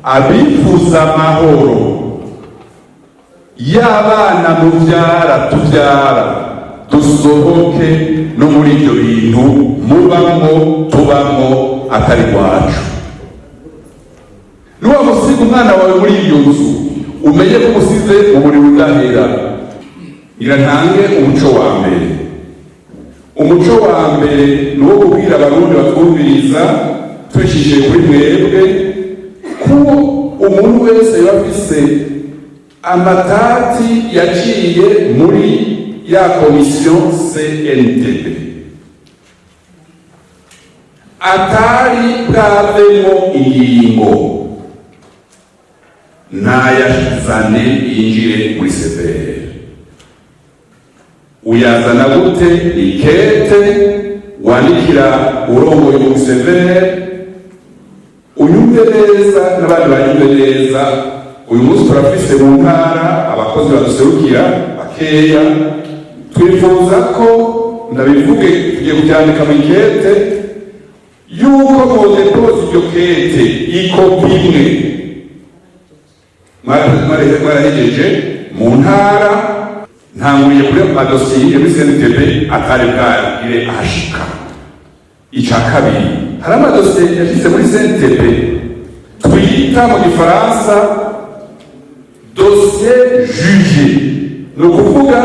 Abifuza amahoro y'abana muvyara tuvyara, dusohoke no muri ibyo bintu mubamwo tubamwo atari rwacu. Niwamusiga umwana wawe muri iyo nzu, umenye ko umusize umuriro udahera. Ngira ntange umuco wa mbere. Umuco wa mbere ni uwo kubwira Abarundi batwumviriza, tubicishije kuri mwebwe, ko umuntu wese yaba afise amatati yaciye muri ya komisiyo CNTB atari bwavemo ingingo, nayazane yinjire muri CVR. Uyazana gute? Ikete wandikira urongoye mu CVR. Unyumve neza n'abandi banyumve neza. Uyu munsi turafise mu ntara abakozi baduserukira bakeya. Twifuza ko, ndabivuge, tugiye kubyandika mu ikete, yuko modéposa iryo kete, ikopi imwe mwarahejeje mu ntara. Ntanguriye kuri amadosiye muri CNTB atari bwagire ahashika. Ica kabiri, hari amadosiye yashyize muri CNTB twita mu Gifaransa dossier jugé, ni ukuvuga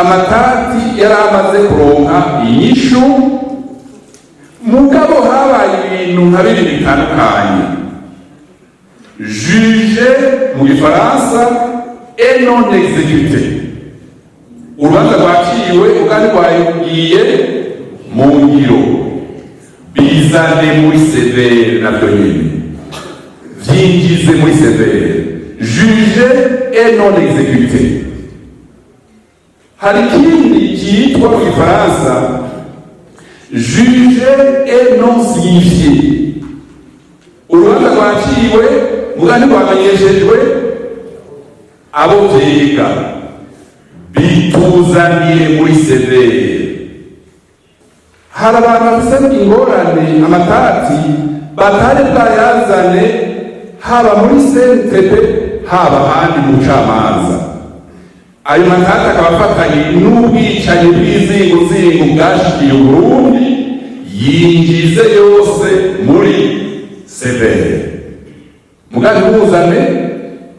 amatati yari amaze kuronka inyishu, mugabo habaye ibintu nka bibiri bitandukanye: jugé mu Gifaransa et non exécuté. Urubanza rwaciwe kandi rwagiye mu ngiro. Bizane muri CVR, navyo nyene vyinjize muri CVR, jugé et non exécuté. Hari ikindi cyitwa mu Gifaransa jugé et non signifié. Urubanza rwaciwe muga ntirwamenyeshejwe abo vyiga. Bituzaniye muri CVR. Hari abantu bafise ingorane, amatati batari bwayazane, haba muri CNTB, haba ahandi mu bucamanza. Ayo matati akaba afatanye n'ubwicanyi bw'izinguzingu bwashikiye Uburundi. Yinjize yose muri CVR, mugandi muzane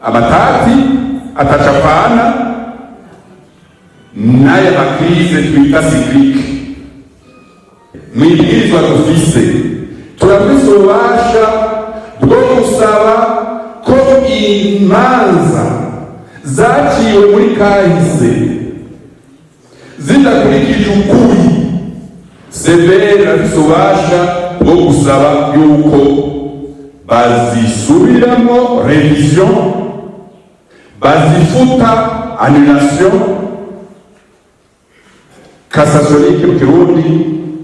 amatati atacapana n'aya ma crises twita cycliques. Mwibwirizwa dufise, turafise ububasha bwo gusaba ko imanza zaciwe muri kahise zidakurikije ukuri, CVR irafise ububasha bwo gusaba yuko bazisubiramo, révision, bazifuta, annulation, cassation mu Kirundi,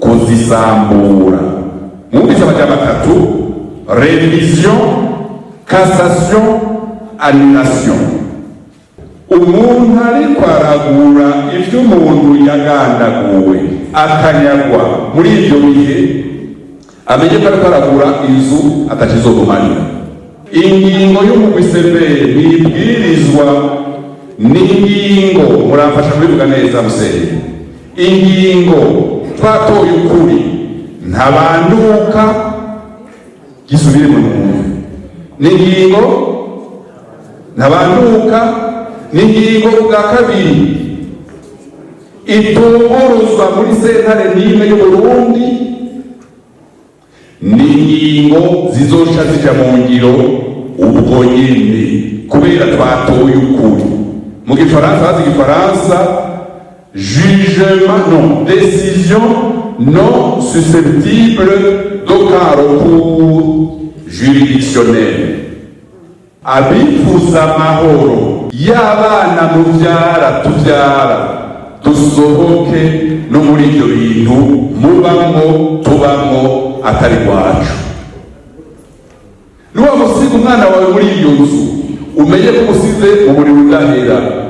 kuzisambura. Mwumvise amajambo atatu: révision, cassation, annulation. Umuntu ariko aragura ivyo umuntu yagandaguwe akanyagwa muri ivyo bihe, amenye ko ariko aragura inzu atakizogumarira. Ingingo y'umugwi CVR ntibwirizwa n'ingingo, muramfasha kubivuga neza musenyi. Ingingo twatoye ukuri ntabanduka, gisubire mu mwumve, n'ingingo ntabanduka, n'ingingo bwa kabiri itunguruzwa muri sentare n'imwe y'Uburundi, n'ingingo zizoca zija mu ngiro ubwo nyene, kubera twatoye ukuri. Mu Gifaransa, bazi Igifaransa, jugement, non, décision non susceptible d'aucun recours juridictionnel. Abifuza amahoro y'abana muvyara tuvyara, dusohoke no muri ibyo bintu mubamwo tubamwo atari rwacu. Niwamusiga umwana wawe muri iyo nzu, umenye ko umusize umuriro udahera.